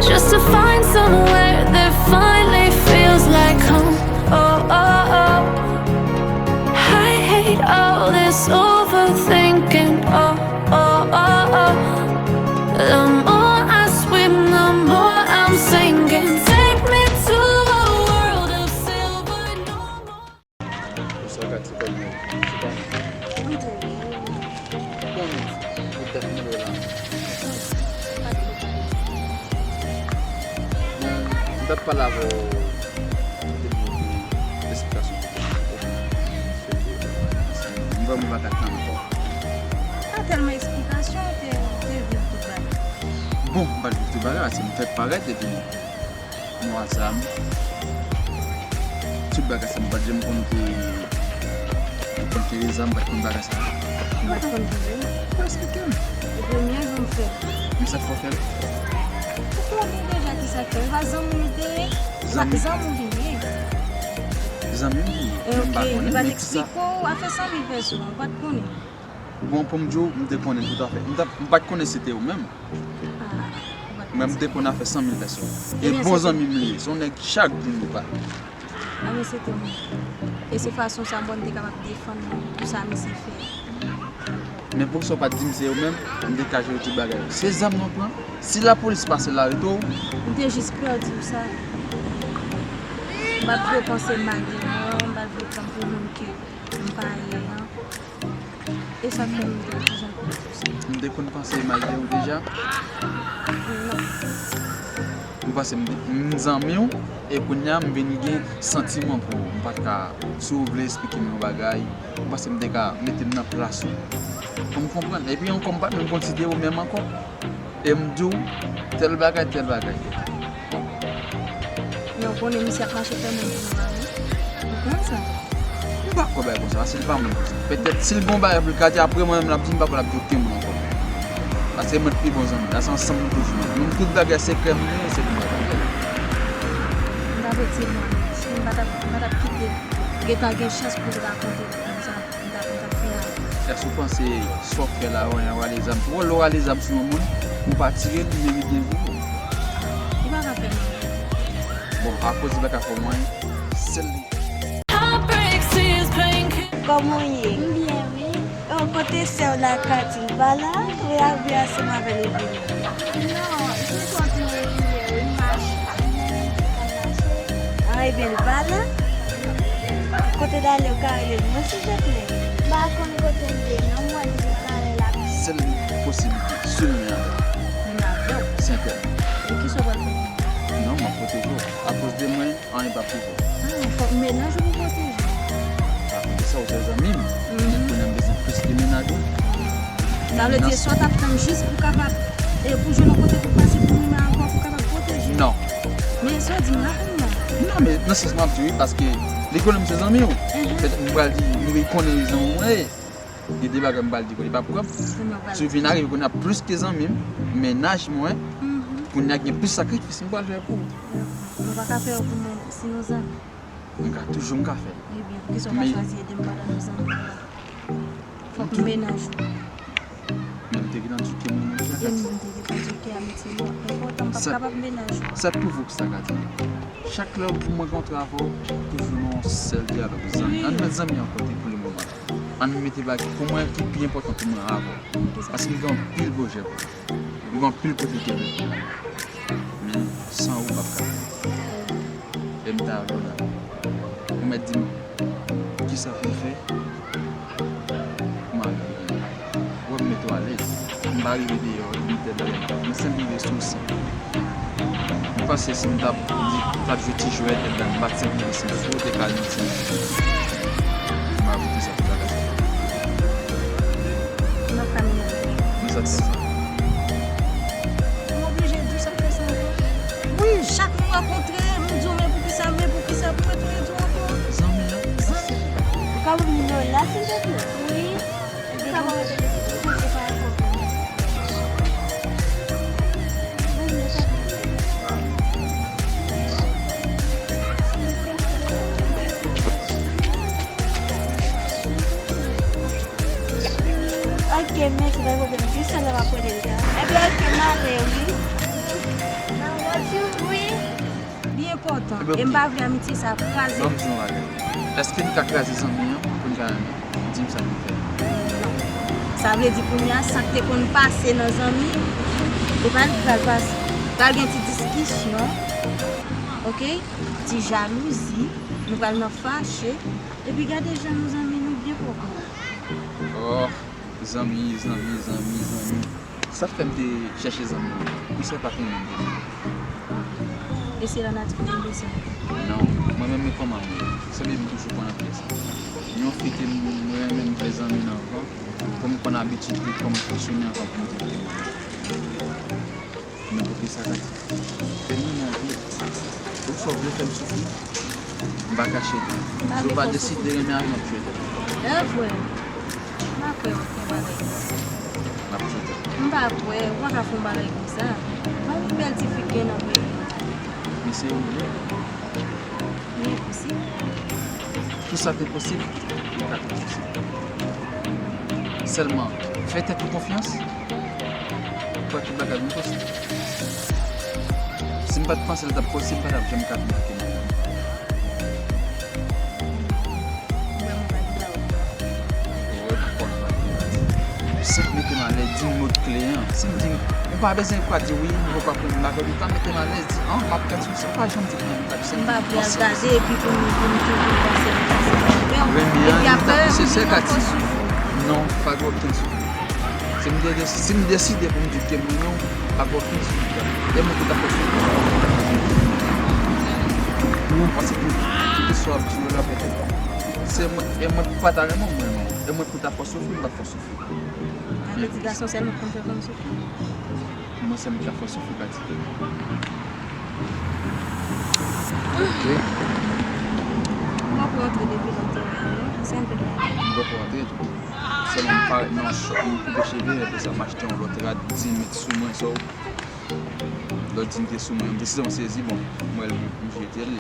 Just to find somewhere that finally feels like home. Oh, oh, oh. I hate all this overthinking. Oh, oh, oh, oh. The more I swim, the more I'm sinking. Take me to a world of silver, no more. Sa ka ti kòm mwen. Se pa. Bon, ou tèt mwen la. Bon, m t ap pale avè w. Te mande esplikasyon. M vrèman pa ka tann ankò. Pa tèlman esplikasyon, te, te viv tout bagay. Bon, m pa t viv tout bagay, se m fèk parèt epi mwa sa, m, tout bagay sa, m pa t janm konn ke, m konn ke zam, m pa t konn bagay sa. Ou pa t konn viv? Ou eksplike m. E premye jou m fè. Men sa k fè w fè l? Ou konnen deja ki sa k fè. E pa zanmi m te ye. Zanmi. Zanmi w te ye. Zanmi m te ye. E men m pa konnen, men ki sa. Li pa t eksplike w afè san mil pèso a, ou pa t konnen. Bon, pou m di w, m te konnen toutafè. M t ap, m pa t konnen se te ou menm. Ah, ou pa t konnen. Men m te konnen afè san mil pèso a. E bon zanmi m li ye. Se yon nèg chak jou nou pale. Ah, men se te ou menm. E se fason sa, bon, m te kapab defann pou sa misye fè. Men poukisa w pa t di m se ou menm, m te ka jere tout bagay yo. Se zam nou pran. Si lapolis pase l arete w. M te jis pè di w sa. M pa t vle w panse mal de mwen, m pa t vle w pran pou moun ke m pa ye an. E sa k fè m te di jan pou m di w sa. M te konn panse mal de ou deja? Non. M panse m, m zanmi w, e kounye a m vin gen santiman pou ou. M pa t ka, si w vle eksplike m yon bagay, m panse m te ka mete m nan plas ou. Pou m konprann. Epi ankò, m pa t menm konn si te ou menm ankò. E m di w, tèl bagay, tèl bagay. Men w konnen misye ap mache fè moun pou nou la, wi. Ou konn sa? M pa kwè bagay konsa, paske li pa moun konsa. Petèt, si l gen yon bagay pou l ka di, apre mwen menm l ap di, m pa kwè l ap di okenn moun ankò. Paske mwen t pi bon zanmi l, la se ansanm nou toujou ye. Menm tout bagay sekrè m genyen, se pou mwen. Kote mwen menm, m pa t ap, m pa t ap kite gentan gen chans pou l rakonte l konsa, m t ap, m t ap fè a. Èske w panse sa w fè la, w rale zam? Twò lè w rale zam sou yon moun, ou pa tire l, li menm li gen vi. Li pa ka fè m anyen. Bon, akoz li pa ka fè w anyen, sèl li. Kòman w ye? M byen, wi. Oh, kote sè w la, Katy? Li pa la? Wi, a, wi, a, se m avè l vini. Non, se kote li ye, wi, mache, li menm ki konn mache. Ah, ebyen, li pa la? Kote l ale, ou ka rele l mwen, silvouplè? M pa konn kote l ye, non, m wè li jis pale la. Sèl posiblite, sèl men avè w. Men avè w? Sentèl. E kisa w pral fè? Non, m ap pwoteje w. Akoz de mwen, anyen p ap rive w. Ah, fòk m mennaj ou pou pwoteje m. Pa koute sa, ou se zanmi m. Mhm. Men kounye a m bezwen plis ke mennaj ou. Sa vle di, sa w t ap tann jis pou kapab, e pou jwenn yon kote pou pase pou mwen ankò, pou kapab pwoteje m? Non. Men sa w di m la kounye a. Non, men nan sans mwen ap di wi, paske li konnen m se zanmi w. Mhm. Petèt m pral di, m konnen li zanmi mwen ye. Gen de bagay m pral di, kote l p ap kwè m. Si w vin arive kounye a plis ke zanmi m, mennaj mwen, mhm, kounye a gen plis sakrifis m pral fè pou ou. Nou pa ka fè yo pou mwen si nou zanmi. M ka, toujou m ka fè. Ebyen, poukisa w pa chwazi ede m pandan nou zanmi an? Fòk m mennaj ou. Men m te gentan di w ke mwen menm jan. E mwen te gentan di w ke amitié nou enpòtan, m p ap kapab mennaj ou. Sa pwouve w ki sa ka di. Chak lè pou mwen rankontre avè w, toujou nan yon sèl dyalòg. Zanmi, ann met zanmi an kote pou le moman. Ann mete bagay pou mwen ki pi enpòtan pou mwen avè w. Paske m gen anpil pwojè pou ou. M gen anpil kote ke m vle pou ou. Men san ou m p ap ka fè. E m ta vle w la. Ou mèt di m kisa pou m fè. Ou m al rive. Wè m mete w alèz. M pa rive deyò, li tèt la, men se m rive sou sa. M panse si m t ap di, t ap jwe ti jwèt, ebyen, m pa t senk mil senk sou, te ka di ti. M pa vote sa pou bagay sa. M ap ka mennaj ou. Men sa t fè sa. M oblije di w sa t fè sa ankò. Wi, chak nou rankontre, m di w, men poukisa, men poukisa, pou mwen tounen di w ankò. Zanmi an. Zanmi. Ou ka ban m nimewo l la, silvouplè? Wi. Ok, mèsi, pa gen pwoblèm. Jis sèlman m ap rele l. Ebyen, ok, m ale, wi. Wi. Li enpòtan. Ebyen, e m pa vle amitye sa kraze. Ban m di yon bagay. Èske n ka kraze zanmi an pou n ka renmen? Di m sa pou n fè. Non. Sa vle di kounye a, sa k te konn pase nan zanmi, e pa l ki pral pase. Pral gen ti diskisyon, ok? Ti jalouzi, nou pral nan fache. Epi gade jan nou zanmi nou byen pwòp. Oh, zanmi, zanmi, zanmi, zanmi. Sa k fè m te chèche zanmi an? Pou sa pa konnen m te vle. E se lanati ki te mete sa? Non, mwen menm e kòman m ye. Se li m toujou pran nan pyès. Yon fi ke m renmen, m fè zanmi nan anvan, pou m konn abitid li, kòman fonksyone anvan pou m te vle. Men pou ki sa ka di? Fè m renmen anpil. Ou sa w vle fè m soufri? M pa kache li. Si w pa deside renmen avè m, m ap tchwe tèt. E vre. M pa kwè w ap fè yon bagay konsa. M ap tchwe tèt. M pa kwè, ou pa ka fè yon bagay konsa. Pa yon bèl ti fi k gen nan peyi a. Men se ou vle. Li enposib. Tout sa k enposib, li ka fè posib. Sèlman, fè tèt ou konfyans. Kwè tout bagay vin posib. Si m pa t panse l t ap posib, m pa t ap janm ka vin kite mwen. Ou wè m pa di ba ou. Ou wè m konn pa di ba. Senp mete m alèz, di m mo kle an. Si m di, ou pa bezwen kwa di wi, m poko ap renmen bagay, ou pa mete m alèz, di an, m ap gad sou sa, ou pa janm di m renmen bagay, se m pa vle al gade epi pou m, pou m toujou panse, m panse, m panse. Renmen an, li ta nesesè, Katy. Non, pa gen okenn soufri. Si m te, si m deside pou m di ke m renmen w, pa gen okenn soufri. E mwen ki ta fè soufri. Ou panse ke, ke sa w ap di yo la petèt. Se mwen, e mwen ki pa ta renmen w, mwen renmen w. E mwen ki ta fè w soufri, m pa t fè w soufri. Sa vle di gason sèlman k konn fè fanm soufri? Mwen sèlman ki ta fè w soufri, Katy. Ok. M poko rantre depi lè m te wè a non. Se yon pil bagay. M poko rantre tou. Sèlman m parèt nan yon chòk, m koupe cheve, apre sa m achte yon lòt rad di mèt sou mwen, so, Lòt di m te sou mwen, m te sezi, m sezi, bon, m wè l, m jete l.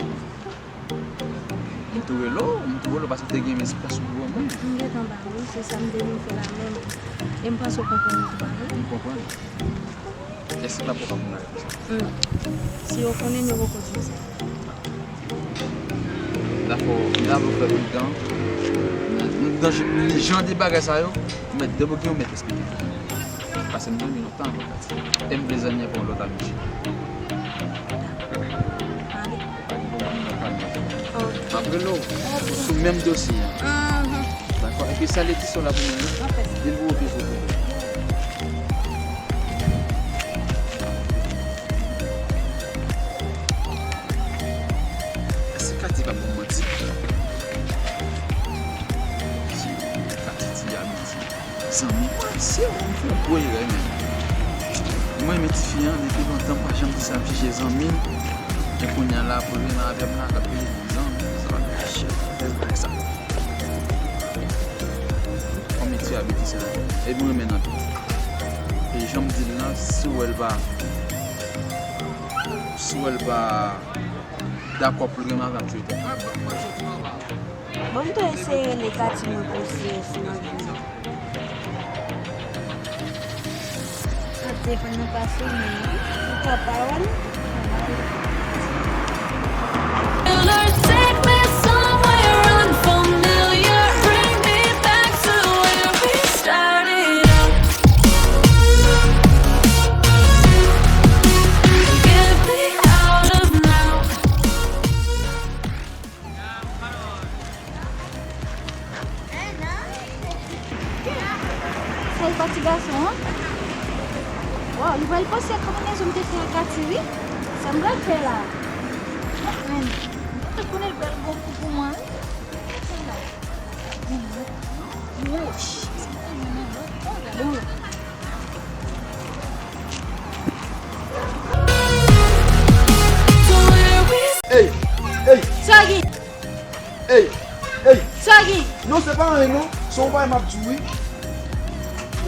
M tou rele w, m tou rele w, paske te gen espas pou granmoun. M gentan ba ou l, se sa m te vin fè la menm. E m panse w konprann m tou, pa vre? M konprann. Èske l ap pran pou mwen? Hmm. Si yo konnen, yo poko di m sa. Dakò, m ta vle w fè pridan. M, m, nan jan de bagay sa yo, ou mèt debouke, ou mèt esplike. Paske m zanmi lontan avè w, Katy. E m vle zanmi avè yon lòt amiti. Ale. Pa gen pwoblèm, m ap pale avè w. Ok. M ap rele w sou menm dosye a. Mhm. Dakò? Epi sa Leticia la pou mwen, wi. Di l pou w ouvri pou mwen. Èske Katy p ap ban m manti? Si Katy di a manti. Zanmi mwen, se ou, m fè yon gwo erè, men. Mwen renmen tifi an depi lontan, m pa janm di sa, m chèche zanmi m. Men kounye a la, pou l vin avè m la, l ap peye pou zanmi, sa pa fè chè, fè bagay sa. Kòm li ti abiti sa. Epi m renmen nan tou. E jan m di l lan, si w wè l pa, si w wè l pa dakò pou l renmen avè m, m jete. Bon, m tou eseye rele Katy mwen pou eseye si m ap vini. Sa depann nan pase, men ou ka pa wè l. Take me somewhere unfamiliar, bring me back to where we started out. Get me out of now. Sa e pa ti gason an? Waw, li pral panse ak konbinezon m te fè ak Katy, wi. Sa m pral fè la? Mwen, mwen, mwen konnen li pral gon kou pou mwen, wi. Woch. Bon. Ey, ey. Sa gen? Ey, ey. Sa gen? Non, se pa anyen non. Se yon bagay m ap di w, wi.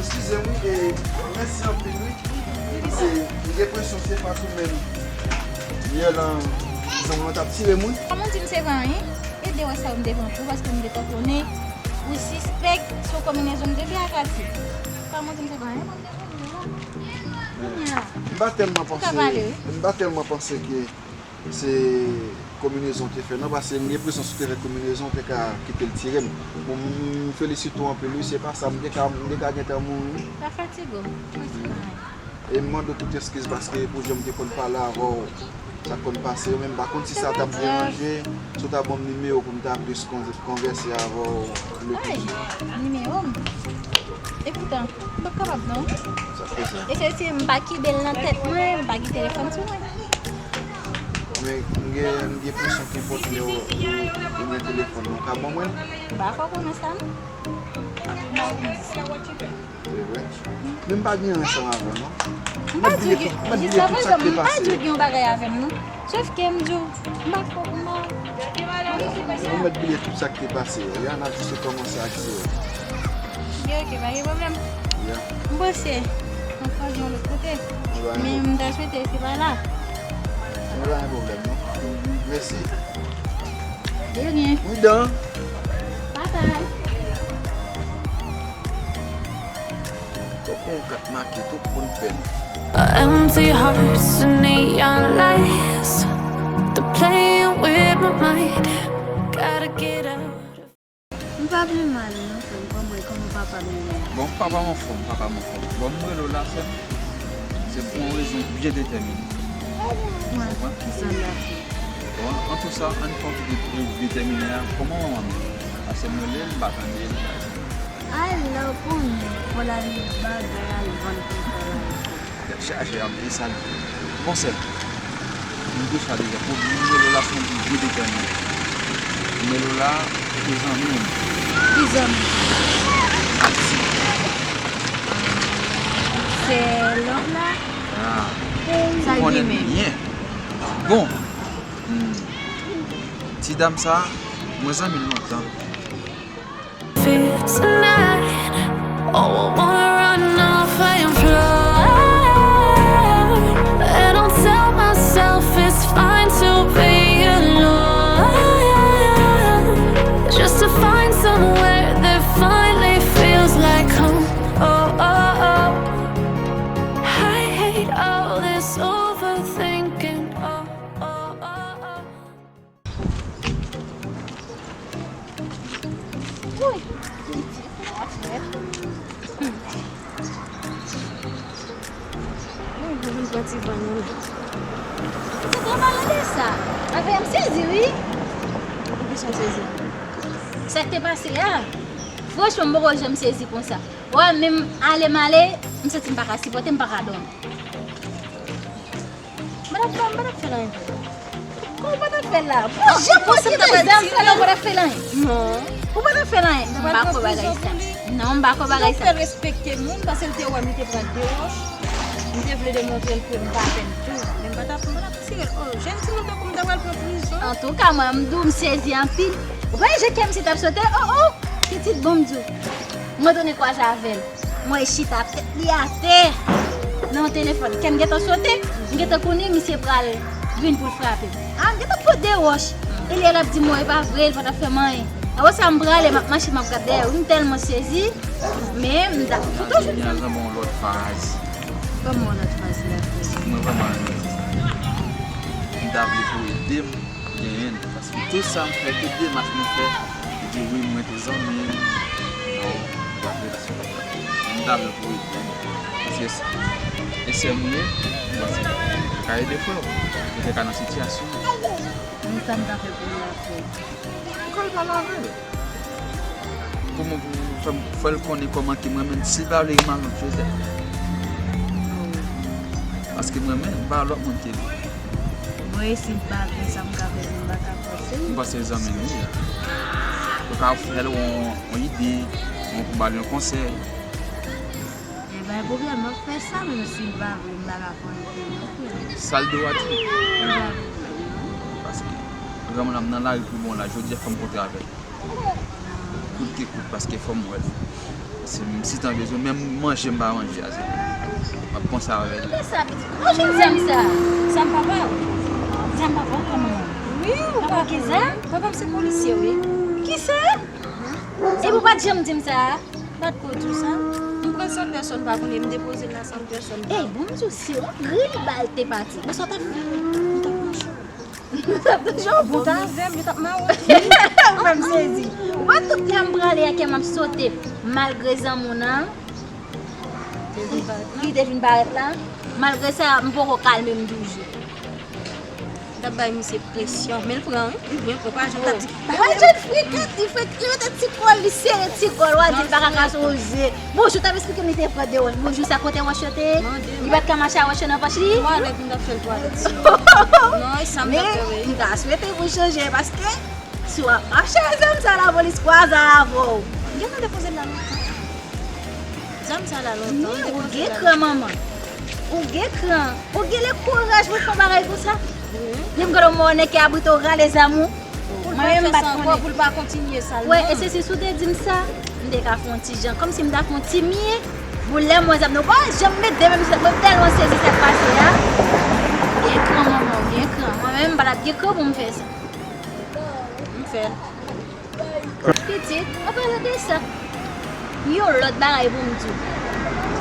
Eskize m, wi, e mèsi anpil, wi. Se, m gen enpresyon se pa tou menm. Yè lan, zanmi w lan t ap tire m, wi. Kòman w di m se pa anyen? E de wòch sa yo m te pran pou ou, paske m te konnen ou sispèk sou konbinezon m te fè ak Katy. Kòman w di m se pa anyen? Mwen m te konnen la. Kounye a. M pa tèlman panse, m pa tèlman panse ke se konbinezon w te fè, non, paske m gen enpresyon si w te fè konbinezon, w te ka kite l tire m. Bon, m, m felisite w anpil, wi, se pa sa, m te ka, m te ka gentan mouri, wi. Pa fatige w, mwen se pa anyen. E m mande w tout eskiz paske pou jan m te konn pale avè w, sa konn pase yo, men m pa konn si sa t ap deranje, si w ta ban m nimewo pou m ta plis konvèse avè w. Ay, nimewo m? Epoutan, m p ap kapab non. Sa k fè sa? E se si m pa kenbe l nan tèt mwen, m pa gen telefòn sou mwen. Men m gen, m gen enpresyon ke enpòtan yo, yo, yo gen telefòn nan. Ou ka ban mwen l? M pa fè w pwomès la non. Se vre? Men m pa gen anyen ansanm avè w non. M pa di w gen, jiskaprezan m pa di w gen yon bagay avè m non. Sòf ke m di w, m pa fè w, m pa. Ou mèt bliye tout sa k te pase yo. Ya, n ap jis rekòmanse ak zewo. Ok, ok, pa gen pwoblèm. Ya. M panse n ap kwaze yon lòt kote. Men m ta swete se pa la. Mwen pa gen pwoblèm non. Mèsi. De rien. Wi dan. Bye bye. Fòk yon kat make tout moun pè n. A empty heart's a neon lights. They're playing with my mind. Gotta get out of M pa pi mal non, frè m, kòman, kòman papa m ye? Bon, papa m anfòm, papa m anfòm. Bon, m rele w la, sè m, se pou yon rezon byen detèmine. Ou konprann? Kisa l la fè? Bon, an tou sa, ann fè yon ti de-, detèmine a, kòman manman m ye? Paske m rele l, m pa tande l, pa egzanp. Ay, lè w konnen, fò l al li bagay, al vann pou l fè bagay. Tèt chaje, ap di sa l di. Bon, sè m, m te chwa deja. Pou m rele w la, se yon gwo detèmine. M rele w la, se zanmi w. Ki zanmi? Ati. Se lòt la? Ah. Sa l gen menm? Byen. Bon. Hmm. Ti dam sa, mwen zanmi l lontan. Fears tonight. Oh, I wanna run off and fly. And don't tell Mwen vin pran ti van nan men. Se travay la de sa. Avè m sezi, wi. Ou pi son sezi. Sa k te pase a, franchman, m poko janm sezi konsa. Wè, menm ale m ale, m santi m pa ka sipòte, m pa ka dòmi. M pa t ap, m pa t ap fè l anyen. Kòman w pa t ap fè l la? Bon, jan w kite zam sa la, w pa t ap fè l anyen. Non. Ou pa t ap fè l anyen. M pa kwè bagay sa. Non, m pa kwè bagay sa. Fè l respekte moun, paske l te wè m, li te pran de wòch. M te vle demontre l ke m pa pè l tou. Men m pa t ap, m pa t ap tire l. Oh, jèn timoun tankou m ta pral pran prizon. Antouka, mwen, m di w, m sezi anpil. Ou pa wè jan kè m se t ap sote? Oh, oh! Pitit, bon, m di w. Mwen tounen kwaze avè l. Mwen chita tèt li atè nan yon telefòn. Kè m gentan sote, m gentan konnen misye pral vin pou l frape m. A, m gentan pote de wòch. E li l ap di m, "Mwen, e pa vre, l pa t ap fè m anyen." Apre sa, m prale, m ap mache, m ap gade dèyè. Wi, m tèlman sezi, men m ta fout ou jounal. Ban m yon lòt fraz. Ban m yon lòt fraz la. Mwen vrèman renmen ti sa. M ta vle pou ede m. Genyen, paske tout sa m fè, tout demach mwen fè, li di wi, mwen te zanmi l. Non, m pa vle la. M ta vle pou ede m. Paske e sè m li ye, m panse l ka ede frè w. Li te ka nan sitiyasyon. Men sa m ta fè pou li a frè. Ou ka al pale avè l. Pou mwen, pou fè, fè l konnen kòman ke mwen menm, si l pa vle, m al nan Joseph. Paske mwen menm, m pa lòt moun ke li. Bon, e si l pa vle, sa m ka fè, m pa ka fòse l. M panse zanmi nou ye. Ou ka fè l yon, yon ide, ou ba l yon konsèy. E pa gen pwoblèm, m ap fè sa, men si l pa vle, m pa ka fòse l non plis. Sa l di w a di. E pa gen pwoblèm, non. Paske, vrèman, la, m nan lari pou bon la, jodi a, fò m kontre avè l. Kout ke kout, paske fò m wè l. Se m sitan bezwen, menm manje m pa manje a, se m ap panse avè l. Kisa pitit? Ou jwenn zam sa? Zam papa w? Zam papa w kòman? Wi, papa w gen zam? Papa m se polisye, wi. Kisa? Epi w pa t janm di m sa? M pa t ko di w sa? M pran san pèsòn pa konnen, m depoze l nan san pèsòn pa. Ey, bon, m di w, se yon gri li ba l te pati. Bon, sa w t ap fè? M t ap mache. Bon, ta avè m, yo t ap mawon. Ou fè m sezi. Ou wè tout lè m prale a kè m ap sote, malgre zanmi w nan, li te vin parèt la. Malgre sa, m poko kalme m toujou. M t ap bay misye presyon, men l pran, wi. Li byen pran, pa jan m t ap di. Wè jèn frekan, li frekan, li mete ti kò l, li sere ti kò l, w a di l pa ka ka sonje. Bonjou, t ap esplike m li te pran de wòch. Bonjou, sa kote wòch yo te ye? Li pa t ka mache a wòch yo nan pòch li? Twalèt, m t ap fè l twalèt. Non, e sa m t ap fè, wi. Men, m ta swete pou chanje, paske si w ap mache a zam sa, lapolis kwaze avè w. M gentan depoze l la lontan. Zam sa la lontan, m depoze l la lontan. Men, ou gen kran, manman. Ou gen kran. Ou gen le kouraj pou fè yon bagay konsa. Wi. Lè m gade yon mò nèg ki abrite w rale zam ou. Pou l pa fè sa ankò, pou l pa kontinye sa l menm. Wè, e se si, si w te di m sa, m te ka fè yon ti jan, kòmsi m ta fè yon ti mye, pou lè m wè zam nan, ou pa wè jan m met de men m sou tèt mwen, m tèlman sezi sa k pase a. Gen kran, manman, gen kran. Mwen menm, m pa t ap gen kran pou m fè sa. M fè l. Pitit, an palan de sa, yon lòt bagay pou m di w.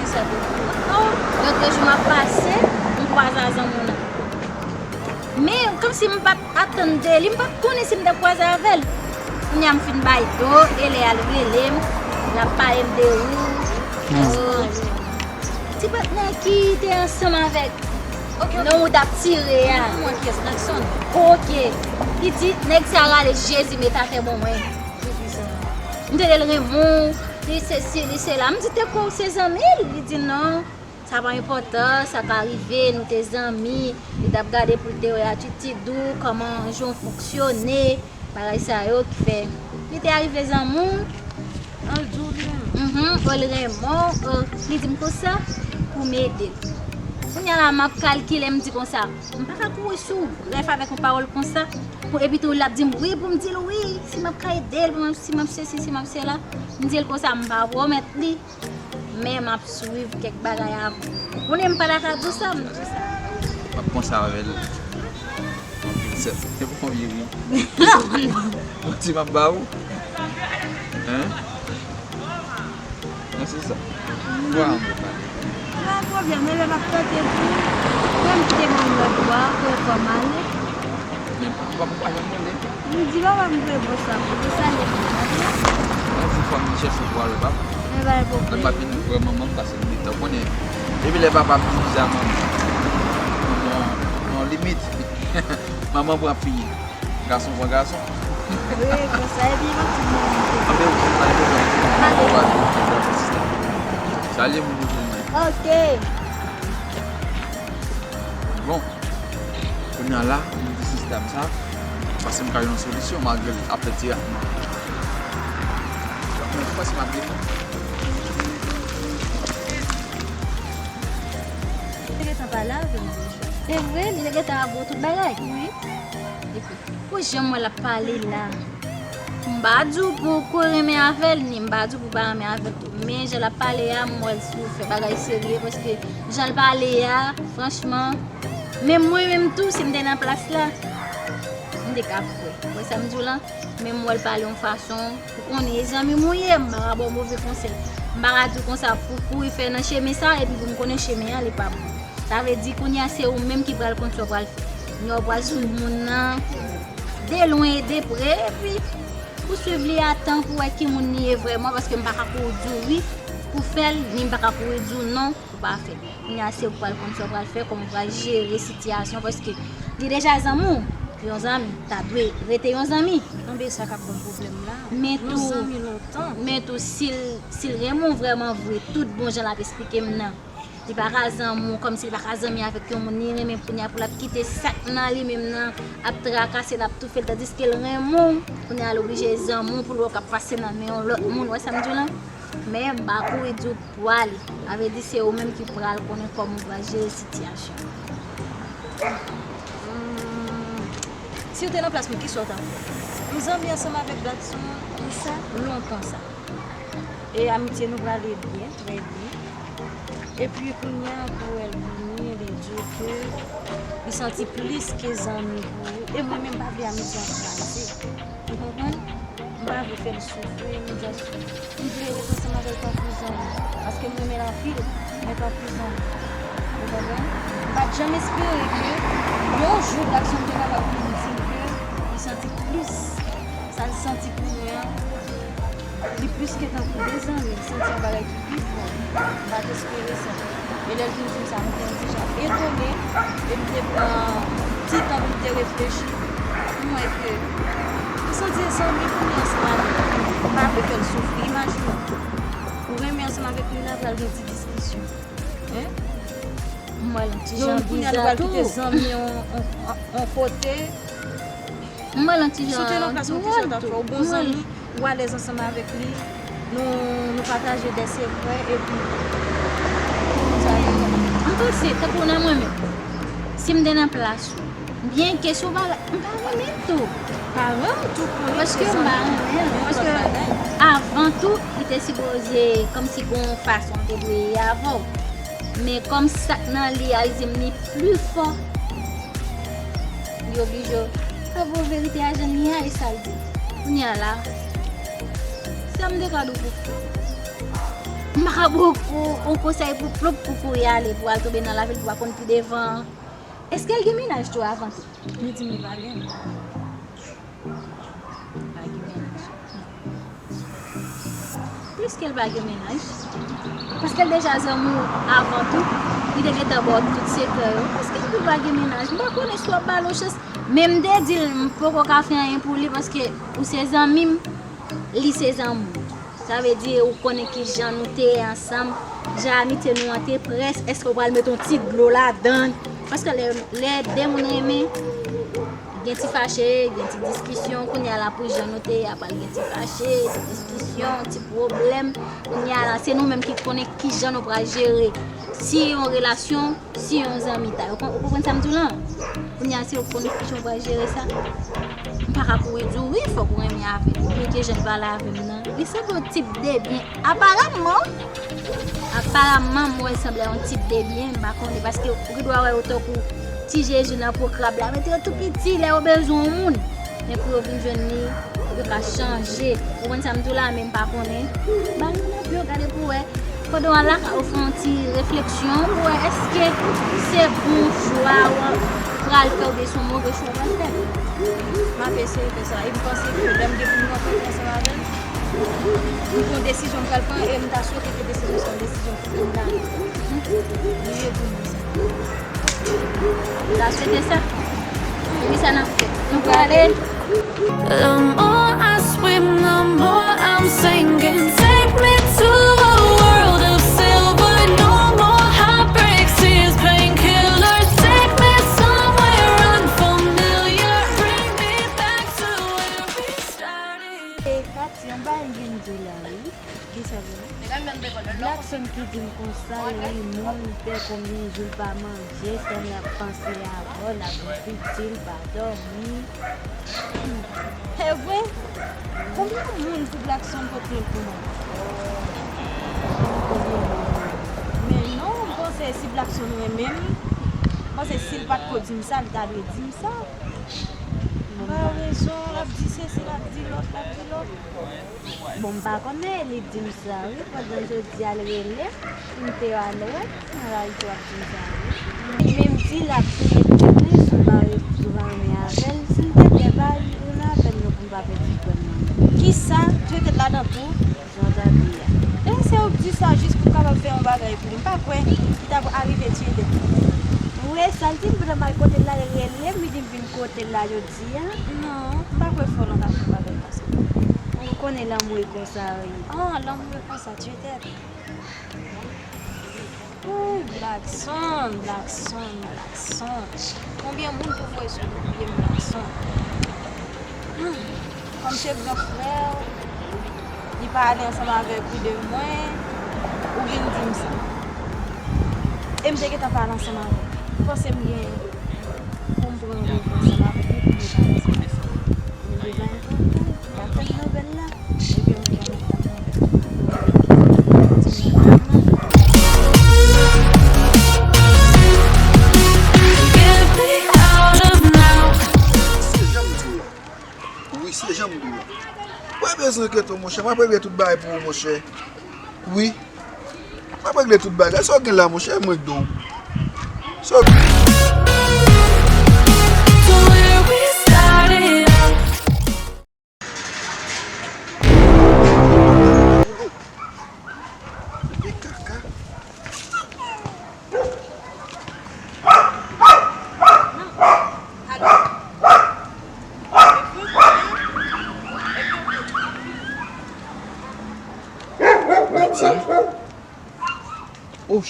Kisa pou m di w? Oh, lòt jou m ap pase, m kwaze a zanmi w nan. Men, kòmsi m pa t atann de li, m pa t konnen si m t ap kwaze avè l. Kounye a m fin bay do, e lè a l rele m, l ap pale m de ou. Oh, ti patnè ki te ansanm avèk nonm ou t ap tire a. Mwen kiyès, Nèkson? Oke. Li di, nèg sa rale Jezi met atè bon mwen. M tande l renmen w, li sesi, li sela. M di, te kwè w se zanmi l? Li di, non. Sa pa enpòtan, sa ka rive, nou te zanmi, li t ap gade pou l te wè atitid ou, kòman jan w fonksyone, bagay sa yo ki fè li te arive zanmi w. An l di w li renmen w. Mhm, an l renmen w, an, li di m konsa pou m ede l. Kounye a la, m ap kalkile, m di konsa, m pa ka kouri sou rèf avèk yon pawòl konsa, pou, epi tou l ap di m wi pou m di l wi, si m ap ka ede l, pou m, si m ap sesi, si m ap sela. M di l konsa, m pa pwomèt li. Men m ap swiv kèk bagay avan. Ou konnen m pa ta ka di w sa, m di w sa. M ap panse avè l. Anpil sèl. E pou konbyen ri? Manti m ap ba ou? Hein? Non, se sa. Kwa anmwe pale. Pa gen pwoblèm, men lè m ap tante di, mwen m kite moun lòt bò a, pou fò m ale. Men papa m pa janm konnen. M di papa m vre bon sa, pou sa li di. Fò m vin chèche pou al wè papa. Mwen pa vin wè manman m pase m gentan konnen. Depi lè papa m vin di a manman, manman, non, limit. Manman pran fi. Gason pran gason. Wi, konsa e byen nan tout moun. Anben, ou konsa e byen nan tout moun. Ou pa vin fè sista. Salye moun yo pou mwen. Ok. Bon. Kounye a la, m di sistèm sa, pase m ka jwenn yon solisyon malgre l ap fè ti ratman. Donk, mwen pase m ap vini. Li te gentan pale avè m deja. Se vre, li te gentan avè w tout bagay? Wi. Epi, pou jan m wè l ap pale la, m pa di w pou w ko renmen avè l, ni m pa di w pou w pa renmen avè l tou. Men jan l ap pale a, m wè l sou fè bagay serye, paske jan l pale a, franchman, menm mwen menm tou, si m te nan plas la, m te ka kwè. Ou wè sa m di w lan? Men m wè l pale yon fason, ou konnen, e zanmi m ou ye, m pa ka ba w move konsèy. M pa ka di w konsa pou w kouri fè nan chemen sa, epi pou m konnen chemen an, li pa bon. Sa vle di, kounye a, se ou menm ki pral konn sa w pral fè. Kounye a, w pral swiv moun nan, de lwen e de pre, epi pou swiv li a tan pou wè ki moun li ye vrèman, paske m pa ka kouri di w wi pou fè l, ni m pa ka kouri di w non pou pa fè l. Kounye a, se ou k pral konn sa w pral fè, kòman w pral jere sitiyasyon, paske li deja zanmi w. Yon zanmi ta dwe rete yon zanmi. Anben, sa k ap ban m pwoblèm la. Men tou, men tou, si l, si l renmen w vrèman vre, tout bon jan l ap esplike m nan, li pa ka zanmi w, kòmsi li pa ka zanmi avèk yon moun li renmen, kounye a pou l ap kite sa k nan li menm nan, ap trakase l, ap toufe l, tandiske l renmen w, kounye a l oblije zanmi w pou l wè w k ap pase nan men yon lòt moun, ou wè sa m di w lan? Men m pa kouri di w pou ale. Sa vle di se ou menm ki pral konnen kòman w pral jere sitiyasyon an. Hmm, si w te nan plas mwen, kisa w t ap fè? M zanmi ansanm avèk Blackson, konsa, lontan sa. E amitye nou prale byen, trè byen. Epi kounye a, pou wè l vini, li di w ke li santi plis ke zanmi pou ou. E mwen menm, m pa vle amitye an kraze. Ou konprann? M pa vle fè l soufri, m just, m vle ret ansanm avè l tankou zanmi. Paske m renmen l anpil, men tankou zanmi. Ou konprann? M pa t janm espere ke yon jou Blackson te kapab vin di m ke li santi plis sa l santi pou mwen an. Li plis ke tankou de zanmi, m santi yon bagay ki pi fò. M pa t espere sa. E lè l vin di m sa, m te yon ti jan etone, e m te pran ti tan pou m te reflechi. M wè ke m santi e zanmi pou mwen ansanm avèk li. M pa vle fè l soufri. Imajine w, ou renmen ansanm avèk li, la pral gen ti diskisyon. Hein? M wè l yon ti jan bizarre tou. Donk, kounye a, li pral kite zanmi yon, yon, yon kote. M wè l yon ti jan dwòl tou. Si w te nan plas mwen, kisa w t ap fè? Ou bon zanmi, ou alèz ansanm avèk li, nou, nou pataje de sekrè, epi, m panse, tankou nan mwen menm, si m te nan plas ou, byenke si w pa, m pa renmen l tou. Paran m tou konnen ke zanmi, paske m pa renmen l, paske avan tou, li te sipoze, kòmsi gon fason l te dwe ye avè w. Men kòm sa k nan li a, li di m li pli fò, li oblije w. Sa bon, verite a jan l ye a, e sa l di. Kounye a la, sa m te ka di w pou fè. M pa ka ba w yon konsèy pou plop pou kouri ale, pou al tonbe nan lavil, pou pa konn pi devan. Èske l gen mennaj tou avan tou? Li di m li pa gen. Pa gen mennaj. Pliske l pa gen mennaj, paske l deja zanmi w avan tou, li te gentan ba w tout sekrè yo. Pliske l tou pa gen mennaj, m pa konnen si w ap ba l yon chans. Men m te di l, m poko ka fè anyen pou li, paske ou se zanmi m, li se zanmi w. Sa vle di, ou konnen ki jan nou te ye ansanm, jan amitye nou an te près, èske w pral met yon ti dlo ladan l? Paske lè, lè de moun renmen, gen ti fache, gen ti diskisyon, kounye a la pou jan nou te ye a pral gen ti fache, ti diskisyon, ti pwoblèm. Kounye a la, se nou menm ki konnen ki jan nou pral jere. Si yon relasyon, si yon zanmitay. Ou kon-, ou konprann sa m di w lan? Kounye a, se ou k konnen ki jan w pral jere sa. M pa ka kouri di w, wi, fòk ou renmen avè l. Byenke jan l pale avè m nan, li sanble yon tip de byen. Aparamman, Aparamman, m wè l sanble yon tip de byen, m pa konnen, paske ou gen dwa wè yo tankou ti Jezi nan po krab la, mete yo tou piti, lè yo bezwen yon moun. Men pou yo vin jwenn li, yo ka chanje. Ou konprann sa m di w la, men m pa konnen. Ba nou nan pye, gade pou wè. Pandan w al lakay ou, fè yon ti refleksyon pou wè èske se bon chwa w pral fè oubyen se yon move chwa w pral fè. M ap eseye fè sa, e m panse ke lè m gen pou m rankontre ansanm avè l, M gen yon desizyon m pral pran e m ta swete ke desizyon sa yon desizyon ki pou m la. Li ye pou mwen sa. M ta swete sa. Kisa n ap fè? Nou prale. The more I swim, the more I'm sinking. Take me to a world of silver. No more heartbreaks, tears, painkillers. Take me somewhere unfamiliar. Bring me back to where we started. E Katy, anba l vin di la, wi. Kisa vre? Blackson ki di m konsa, li mouri, li pè konbyen jou l pa manje, sèl l ap panse avè w, l ap piti, l pa dòmi. E vre? Konbyen moun pou Blackson pot plent pou mwen? Konbyen moun? Men non, m panse si Blackson renmen m, m panse si l pa t ko di m sa, li ta dwe di m sa. M pa rezon, l ap di sesi, l ap di lòt, l ap di lòt. Bon, m pa konnen, li di m sa, wi. Pandan jodi a, l rele m, m te al wè l, m al di w ap di m sa, wi. Li menm di l ap touye m, wi, si w pa re-, si w pa renmen avè l. Si m te gen pa renmen avè l, non, pou m pa pèdi frè m nan. Kisa? Jete l ladan tou? Jan w ta di a. E se ou k di sa jis pou w kapab fè yon bagay pou li. M pa kwè li t ap arive tiye tèt li. Wi, sa l di m, pandan m al kote l la, l rele m, li di m vin kote l la jodi a. Non, m pa kwè fò lan ta fè yon bagay konsa. Ou konnen lanmou e konsa, wi. Ah, lanmou e konsa, tu étais. Ooh, Blackson, Blackson, Blackson. Konbyen moun pou voye sou do pye m, Blackson? Hmm. Kòm se gran frè w, li pa ale ansanm avèk ou de mwen, ou vin di m sa. E m te gentan pale ansanm avè w. Ou panse m gen pou m pran yon revanj ansanm avèk li pou m revanj ansanm avèk li? Men li pa enpòtan, pa tann nouvèl la. Ebyen, m pran nouvèl la. Get me out of now. Se jan m di w la. Wi, se jan m di w la. Mwen bezwen kete w, monchè. M ap regle tout bagay pou ou, monchè. Wi. M ap regle tout bagay. Sa w gen la, monchè, mwen k do w. Sa w To where we started out. Bebe kaka. Gad sa. Oh,